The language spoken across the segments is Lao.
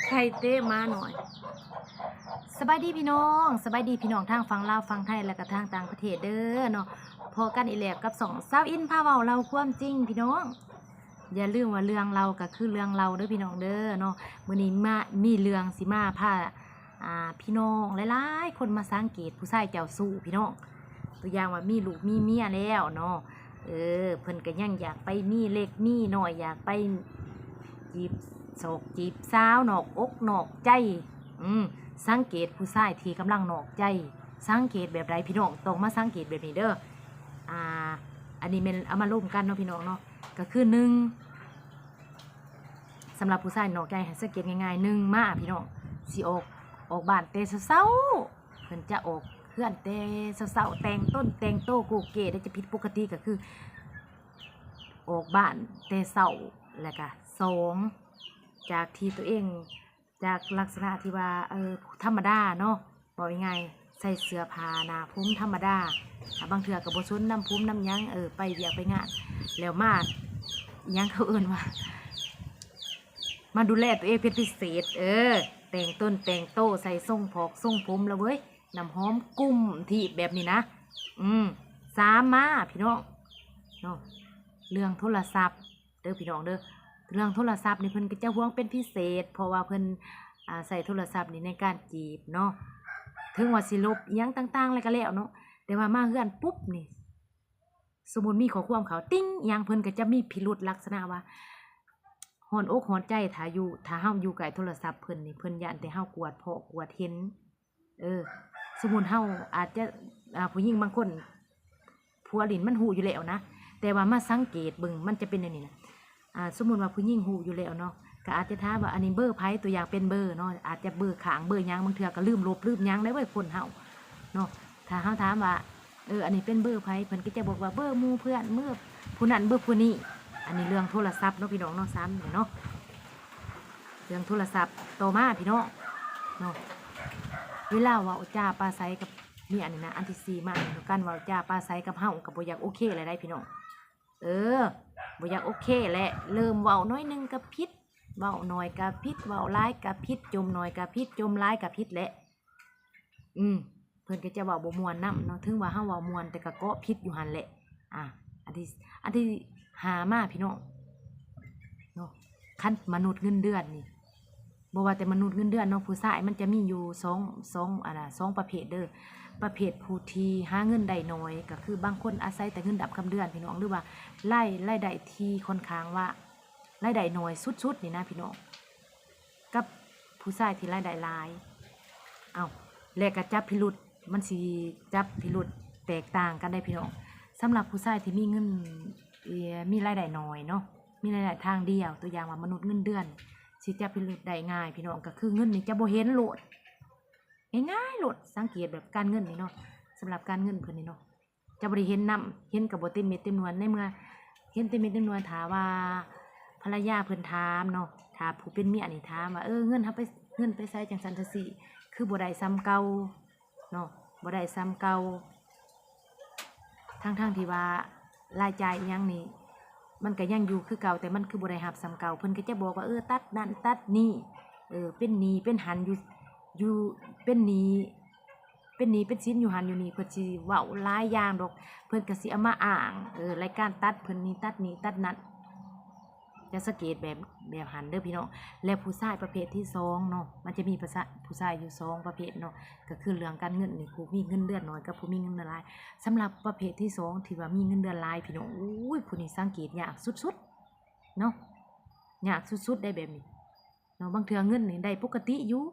ໄຂ່ເຕະໝານ້ອຍ. ສະບາຍດີພີ່ນ້ອງ, ສະບາຍດີພີ່ນ້ອງທາງຝັ່ງລາວ, ຝັ່ງໄທ ແລະກະທາງຕ່າງປະເທດເດີເນາະ. ພໍ້ກັນອີກແລ້ວກັບຊ່ອງສາວອິນພາເວົ້າເລົ່າຄວາມຈິງພີ່ນ້ອງ. ຢ່າລືມວ່າເລື່ອງເລົ່າກະຄືເລື່ອງເລົ່າເດີພີ່ນ້ອງເດີເນາະ. ມື້ນີ້ມາ ມີເລື່ອງຊິມາພາ ອ່າ ພີ່ນ້ອງຫຼາຍໆຄົນມາສັງເກດຜູ້ຊາຍເຈົ້າຊູ້ພີ່ນ້ອງ. ຕົວຢ່າງວ່າມີລູກມີເມຍແລ້ວເນາະ, ເອີ ເພິ່ນກະຍັງຢາກໄປມີເລັກມີນ້ອຍ, ຢາກໄປຈີບສອກຈີບສາວນອກອົກນອກໃຈ. ອືມ ສັງເກດຜູ້ຊາຍທີ່ກຳລັງນອກໃຈ. ສັງເກດແບບໃດພີ່ນ້ອງ? ຕ້ອງມາສັງເກດແບບນີ້ເດີ. ອ່າ ອັນນີ້ແມ່ນເອົາມາລົມກັນເນາະພີ່ນ້ອງເນາະ. ກະຄືໜຶ່ງ ສຳລັບຜູ້ຊາຍນອກໃຈ ໃຫ້ສັງເກດງ່າຍໆ ໜຶ່ງມາພີ່ນ້ອງ ຊິອອກ ອອກບ້ານແຕ່ເຊົ້າໆ ເພິ່ນຈະອອກເຮືອນແຕ່ເຊົ້າໆ ແຕ່ງຕົນແຕ່ງໂຕໂກເກ ແລະຈະຜິດປົກກະຕິ ກະຄືອອກບ້ານແຕ່ເຊົ້າ. ແລະກະສອງ ຈາກທີ່ຕົວເອງ ຈາກລັກສະນະທີ່ວ່າ ເອີ ທຳມະດາເນາະ ເວົ້າງ່າຍໆ ໃສ່ເສື້ອຜ້າໜ້າຜົມທຳມະດາ, ບາງເທື່ອກະບໍ່ສົນນຳຜົມນຳຫຍັງ ເອີ ໄປວຽກໄປງານ ແລ້ວມາ ຫຍັງເຂົາເອີ້ນວ່າ ມາດູແລຕົວເອງເປັນພິເສດ ເອີ ແຕ່ງຕົນແຕ່ງໂຕ ໃສ່ຊົງຜອກຊົງຜົມລະເວີຍ ນ້ຳຫອມກຸ້ມທີ່ແບບນີ້ນະ. ອືມ ສາມມາພີ່ນ້ອງເນາະ ເລື່ອງໂທລະສັບ ເດີພີ່ນ້ອງເດີ. ເລື່ອງໂທລະສັບນີ້ເພິ່ນກະຈະຫວງເປັນພິເສດ ເພາະວ່າເພິ່ນ ອາ ໃຊ້ໂທລະສັບນີ້ໃນການຈີບເນາະ, ເຖິງວ່າຊິລົບອີ່ຫຍັງຕ່າງໆແລ້ວກະແລ້ວເນາະ ແຕ່ວ່າມາເຮືອນປຸບນີ້ ສົມມຸດມີຂໍ້ຄວາມເຂົ້າຕິງອີ່ຫຍັງ ເພິ່ນກະຈະມີພິລຸດລັກສະນະວ່າຮ້ອນອົກຮ້ອນໃຈ ຖ້າຢູ່ ຖ້າເຮົາຢູ່ໃກ້ໂທລະສັບເພິ່ນນີ້ ເພິ່ນຢ້ານແຕ່ເຮົາກວດເພາະກວດເຫັນ. ເອີ ສົມມຸດເຮົາອາດຈະ ອາ ຜູ້ຍິງບາງຄົນ ຜົວຫຼິ້ນມັນຮູ້ຢູ່ແລ້ວນະ ແຕ່ວ່າມາສັງເກດເບິ່ງ ມັນຈະເປັນແນວນີ້ນະ. ອາ ສົມມຸດວ່າຜູ້ຍິງຮູ້ຢູ່ແລ້ວເນາະ ກະອາດຈະຖາມວ່າ ອັນນີ້ເບີໃຜ? ຕົວຢ່າງເປັນເບີເນາະ ອາດຈະເບີຄ້າງເບີຫຍັງ ບາງເທື່ອກະລືມລົບລືມຫຍັງໄດ້ເວີຍຄົນເຮົາເນາະ. ຖ້າເຮົາຖາມວ່າ ເອີ ອັນນີ້ເປັນເບີໃຜ? ເພິ່ນກະຈະບອກວ່າເບີໝູ່ເພື່ອນ ເບີຜູ້ນັ້ນເບີຜູ້ນີ້. ອັນນີ້ເລື່ອງໂທລະສັບເນາະພີ່ນ້ອງເນາະ ສາມນີ້ເນາະ ເລື່ອງໂທລະສັບ. ຕໍ່ມາພີ່ນ້ອງເນາະ ເວລາເວົ້າຈາປາໄສກັບເມຍນີ້ນະ ອັນທີສີ່ມານີ້ເນາະ ການເວົ້າຈາປາໄສກັບເຮົາກະບໍ່ຢາກໂອເຄແລ້ວໃດພີ່ນ້ອງ. ເອີ ບໍ່ຢາກໂອເຄແຫຼະ ເລີ່ມເວົ້າໜ້ອຍໜຶ່ງກະຜິດ ເວົ້າໜ້ອຍກະຜິດ ເວົ້າຫຼາຍກະຜິດ ຈົ່ມໜ້ອຍກະຜິດ ຈົ່ມຫຼາຍກະຜິດແຫຼະ. ອືມ ເພິ່ນກະຈະເວົ້າບໍ່ມ່ວນນຳເນາະ ເຖິງວ່າເຮົາເວົ້າມ່ວນ ແຕ່ກະເກາະຜິດຢູ່ຫັ້ນແຫຼະ. ອາ ອັນທີ ອັນທີຫ້າມາພີ່ນ້ອງເນາະ ຄັນມະນຸດເງິນເດືອນນີ້ ບໍ່ວ່າແຕ່ມະນຸດເງິນເດືອນເນາະ ຜູ້ຊາຍມັນຈະມີຢູ່ສອງ ສອງ ອັນນະ ສອງປະເພດເດີ. ປະເພດຜູ້ທີ່ຫາເງິນໄດ້ໜ້ອຍ ກະຄືບາງຄົນອາໄສແຕ່ເງິນດຳຄຳເດືອນພີ່ນ້ອງ ຫຼືວ່າລາຍ ລາຍໄດ້ທີ່ຂ້ອນຂ້າງວ່າລາຍໄດ້ໜ້ອຍສຸດໆນີ້ນະພີ່ນ້ອງ ກັບຜູ້ຊາຍທີ່ລາຍໄດ້ຫຼາຍ. ເອົ້າ ແລະກະຈັບພິລຸດ ມັນຊິຈັບພິລຸດແຕກຕ່າງກັນໄດ໋ພີ່ນ້ອງ. ສຳລັບຜູ້ຊາຍທີ່ມີເງິນ ເອີ ມີລາຍໄດ້ໜ້ອຍເນາະ ມີລາຍໄດ້ທາງດຽວ ຕົວຢ່າງວ່າມະນຸດເງິນເດືອນ ຊິຈັບພິລຸດໄດ້ງ່າຍພີ່ນ້ອງ ກະຄືເງິນນີ້ຈະບໍ່ເຫັນໂລດ ງ່າຍໆໂລດ. ສັງເກດແບບການເງິນນີ້ເນາະ ສຳລັບການເງິນເພິ່ນນີ້ເນາະ ຈະບໍ່ໄດ້ເຫັນນຳ ເຫັນກະບໍ່ເຕັມເມັດເຕັມໜ່ວຍ. ໃນເມື່ອເຫັນເຕັມເມັດເຕັມໜ່ວຍ ຖ້າວ່າພັນລະຍາເພິ່ນຖາມເນາະ ຖ້າຜູ້ເປັນເມຍນີ້ຖາມວ່າ ເອີ ເງິນເຮົາໄປ ເງິນໄປໃສ ຈັ່ງຊັ້ນຈັ່ງຊີ້ ຄືບໍ່ໄດ້ສ່ຳເກົ່າ ເນາະ ບໍ່ໄດ້ສ່ຳເກົ່າ ທັງໆທີ່ວ່າລາຍຈ່າຍອີ່ຫຍັງນີ້ ມັນກະຍັງຢູ່ຄືເກົ່າ ແຕ່ມັນຄືບໍ່ໄດ້ຮັບສ່ຳເກົ່າ. ເພິ່ນກະຈະບອກວ່າ ເອີ ຕັດນັ້ນຕັດນີ້ ເອີ ເປັນໜີ້ເປັນຫັ້ນຢູ່ ຢູ່ ເປັນໜີ້ ເປັນໜີ້ເປັນສິນຢູ່ຫັ້ນຢູ່ນີ້. ເພິ່ນຊິເວົ້າຫຼາຍຢ່າງດອກ ເພິ່ນກະຊິເອົາມາອ້າງ ເອີ ລາຍການຕັດເພິ່ນນີ້ ຕັດນີ້ຕັດນັ້ນ. ຈະສັງເກດແບບ ແບບຫັ້ນເດີພີ່ນ້ອງ. ແລະຜູ້ຊາຍປະເພດທີສອງເນາະ ມັນຈະມີ ຜູ້ຊາຍຢູ່ສອງປະເພດເນາະ ກະຄືເລື່ອງການເງິນນີ້ ຜູ້ມີເງິນເດືອນໜ້ອຍກັບຜູ້ມີເງິນເດືອນຫຼາຍ. ສຳລັບປະເພດທີສອງທີ່ວ່າມີເງິນເດືອນຫຼາຍພີ່ນ້ອງ ໂອ້ຍ ຜູ້ນີ້ສັງເກດຍາກສຸດໆເນາະ ຍາກສຸດໆໄດ໋ແບບນີ້ເນາະ. ບາງເທື່ອເງິນນີ້ໄດ້ປົກກະຕິຢູ່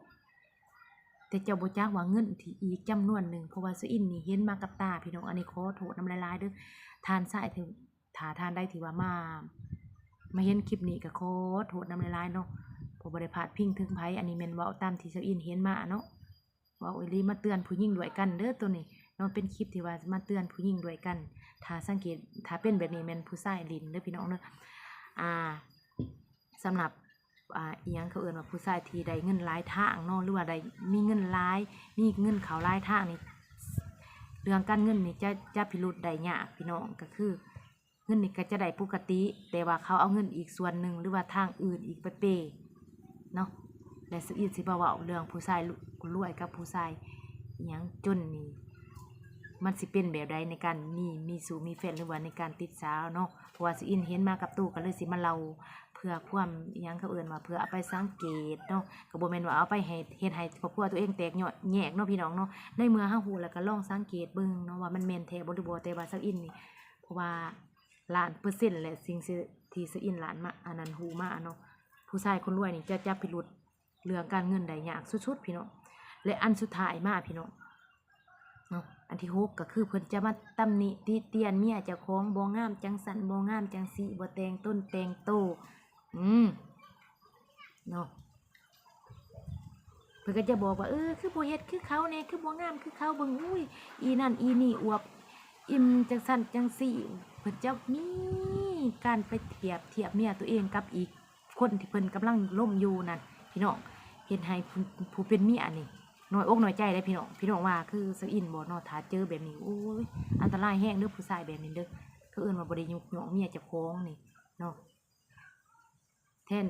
ແຕ່ເຈົ້າບໍ່ຈັກວ່າເງິນທີ່ອີກຈຳນວນໜຶ່ງ ເພາະວ່າຊາວອິນນີ້ເຫັນມາກັບຕາພີ່ນ້ອງ. ອັນນີ້ຂໍໂທດນຳຫຼາຍໆເດີ ທ່ານຊາຍທີ່ ຖ້າທ່ານໃດທີ່ວ່າມາ ມາເຫັນຄລິບນີ້ກະຂໍໂທດນຳຫຼາຍໆເນາະ ເພາະບໍ່ໄດ້ພາດພິງເຖິງໃຜ. ອັນນີ້ແມ່ນເວົ້າຕາມທີ່ຊາວອິນເຫັນມາເນາະ ເວົ້າອີ່ຫຼີ ມາເຕືອນຜູ້ຍິງດ້ວຍກັນເດີໂຕນີ້ເນາະ. ເປັນຄລິບທີ່ວ່າມາເຕືອນຜູ້ຍິງດ້ວຍກັນ ຖ້າສັງເກດ ຖ້າເປັນແບບນີ້ແມ່ນຜູ້ຊາຍຫຼິ້ນເດີພີ່ນ້ອງເດີ. ອ່າ ສຳລັບ ອ່າ ອີ່ຫຍັງເຂົາເອີ້ນວ່າຜູ້ຊາຍທີ່ໄດ້ເງິນຫຼາຍທາງເນາະ ຫຼືວ່າໄດ້ມີເງິນຫຼາຍ ມີເງິນເຂົ້າຫຼາຍທາງນີ້ ເລື່ອງການເງິນນີ້ຈະ ຈະພິລຸດໄດ້ຍາກພີ່ນ້ອງ. ກະຄືເງິນນີ້ກະຈະໄດ້ປົກກະຕິ ແຕ່ວ່າເຂົາເອົາເງິນອີກສ່ວນໜຶ່ງ ຫຼືວ່າທາງອື່ນອີກໄປເປເນາະ. ແລະ ສະອິນຊິມາເວົ້າເລື່ອງຜູ້ຊາຍລວຍກັບຜູ້ຊາຍອີ່ຫຍັງຈົນນີ້ ມັນຊິເປັນແບບໃດໃນການມີ ມີຊູ້ມີແຟນ ຫຼືວ່າໃນການຕິດສາວເນາະ. ເພາະວ່າສະອິນເຫັນມາກັບໂຕ ກໍເລີຍຊິມາເລົ່າເພື່ອຄວາມ ອີ່ຫຍັງເຂົາເອີ້ນວ່າ ເພື່ອເອົາໄປສັງເກດເນາະ. ກໍບໍ່ແມ່ນວ່າເອົາໄປໃຫ້ ເຮັດໃຫ້ຄອບຄົວຕົວເອງແຕກແຍກເນາະ ພີ່ນ້ອງເນາະ. ໃນເມື່ອເຮົາຮູ້ແລ້ວ ກໍລອງສັງເກດເບິ່ງເນາະ ວ່າມັນແມ່ນແທ້ບໍ່ ຫຼືບໍ່. ແຕ່ວ່າສະອິນນີ້ ເພາະວ່າລ້ານເປີເຊັນແຫຼະ ສິ່ງທີ່ສະອິນລ້ານມາ ອັນນັ້ນ ຮູ້ມາເນາະ ຜູ້ຊາຍຄົນລວຍນີ້ຈະຈັບພິລຸດເລື່ອງການເງິນໄດ້ຍາກສຸດໆ ພີ່ນ້ອງ. ແລະ ອັນສຸດທ້າຍມາ ພີ່ນ້ອງເນາະ ອັນທີຫົກ ກໍຄືເພິ່ນຈະມາຕຳໜິຕິຕຽນເມຍເຈົ້າຂອງ ບໍ່ງາມຈັ່ງຊັ້ນ ບໍ່ງາມຈັ່ງຊີ້ ບໍ່ແຕ່ງຕົນແຕ່ງໂຕ ອືມ ເນາະ. ເພິ່ນກໍຈະບອກວ່າ ເອີ ຄືບໍ່ເຮັດຄືເຂົາແດ່ ຄືບໍ່ງາມຄືເຂົາ ເບິ່ງ ອຸ້ຍ ອີນັ້ນອີນີ້ອວບອີ່ມ ຈັ່ງຊັ້ນຈັ່ງຊີ້. ເພິ່ນຈະມີການໄປທຽບທຽບເມຍຕົວເອງກັບອີກຄົນທີ່ເພິ່ນກຳລັງລົມຢູ່ນັ້ນ ພີ່ນ້ອງ. ເຮັດໃຫ້ຜູ້ ຜູ້ເປັນເມຍນີ້ນ້ອຍອົກນ້ອຍໃຈເດ້ ພີ່ນ້ອງ. ພີ່ນ້ອງວ່າຄືສະອິນບໍ່ເນາະ? ຖ້າເຈີແບບນີ້ ໂອ້ຍ ອັນຕະລາຍແຮງເດີ ຜູ້ຊາຍແບບນີ້ເດີ. ເຂົາເອີ້ນວ່າບໍ່ໄດ້ຍົກຍ້ອງເມຍເຈົ້າຂອງນີ້ເນາະ. ແທນ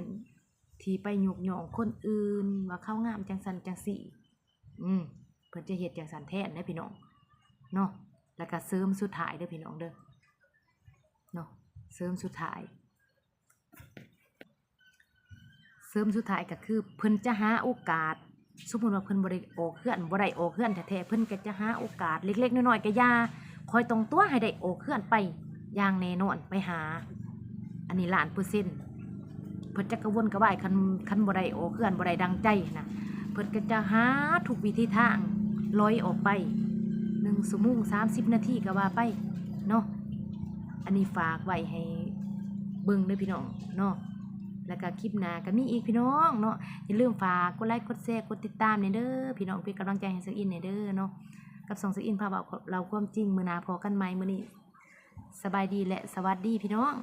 ທີ່ໄປຍົກຍ້ອງຄົນອື່ນວ່າເຂົາງາມຈັ່ງຊັ້ນຈັ່ງຊີ້ ອືມ ເພິ່ນຈະເຮັດຈັ່ງຊັ້ນແທນເດ້ ພີ່ນ້ອງເນາະ. ແລ້ວກໍເສີມສຸດທ້າຍເດີ ພີ່ນ້ອງເດີ ເນາະ ເສີມສຸດທ້າຍ ເສີມສຸດທ້າຍກໍຄືເພິ່ນຈະຫາໂອກາດ ສົມມຸດວ່າເພິ່ນບໍ່ໄດ້ອອກເຮືອນ ບໍ່ໄດ້ອອກເຮືອນແທ້ໆ ເພິ່ນກໍຈະຫາໂອກາດເລັກໆນ້ອຍໆ ກໍຢ່າ ຂ້ອຍຕ້ອງຕົວະໃຫ້ໄດ້ອອກເຮືອນໄປຢ່າງແນ່ນອນ ໄປຫາ ອັນນີ້ລ້ານເປີເຊັນ. ເພິ່ນຈະກະວົນກະວາຍ ຄັນ ຄັນບໍ່ໄດ້ອອກເຮືອນ ບໍ່ໄດ້ດັ່ງໃຈນະ ເພິ່ນກໍຈະຫາທຸກວິທີທາງ ລອຍອອກໄປ ໜຶ່ງຊົ່ວໂມງ ສາມສິບນາທີກໍວ່າໄປເນາະ. ອັນນີ້ຝາກໄວ້ໃຫ້ເບິ່ງເດີ ພີ່ນ້ອງເນາະ. ແລ້ວກໍຄລິບໜ້າກໍມີອີກ ພີ່ນ້ອງເນາະ. ຢ່າລືມຝາກກົດໄລ ກົດແຊ ກົດຕິດຕາມແດ່ເດີ ພີ່ນ້ອງ ເປັນກຳລັງໃຈໃຫ້ສາວອິນແດ່ເດີເນາະ ກັບຊ່ອງສາວອິນພາເວົ້າເລົ່າຄວາມຈິງ. ມື້ໜ້າພໍ້ກັນໃໝ່ ມື້ນີ້ສະບາຍດີ ແລະ ສະຫວັດດີ ພີ່ນ້ອງ.